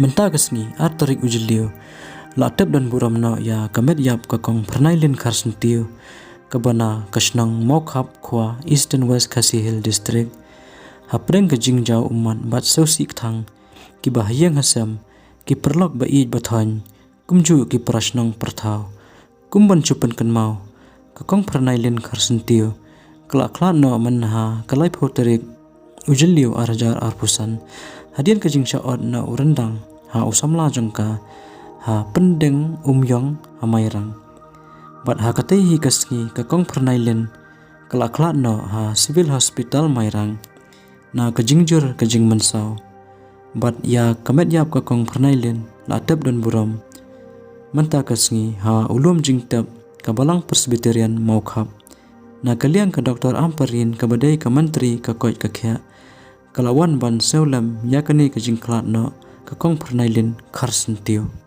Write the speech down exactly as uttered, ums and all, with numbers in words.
Mynta ka sngi ar tarik u Jylliew la tep don burom noh ïa ka met ïap ka Kong Pyrnailin Kharsyntiew, kaba na ka shnong Mawkhap, Khwa, Eastern West Khasi Hills District, hapdeng ka jingjaw ummat bad sngewsih kthang kiba ha ïing ha sem, ki paralok ba ïeit ba thoiñ, kumjuh ki para shnong para thaw. Kum ban shu pynkynmaw, ka Kong Pyrnailin Kharsyntiew ka la khlad noh mynha ka laiphew tarik u Jylliew ar hajar arphew san, hadien ka jingshah ot na u ryndang ha u samla jong ka ha Pyndeng Umïong ha Mairang. Bad ha katei hi ka sngi ka Kong Pyrnailin ka la khlad noh ha Civil Hospital Mairang na ka jingjur ka jingmynsaw. Bad ïa ka met ïap ka Kong Pyrnailin la tep don burom mynta ka sngi ha u lum jingtep ka Balang Presbyterian Mawkhap. Na ka liang ka Doktor Ampareen kaba dei ka Myntri ka koit ka khiah, ka la wan ban sngewlem ïa kane ka jingkhlad noh ka Kong Pyrnailin Kharsyntiew.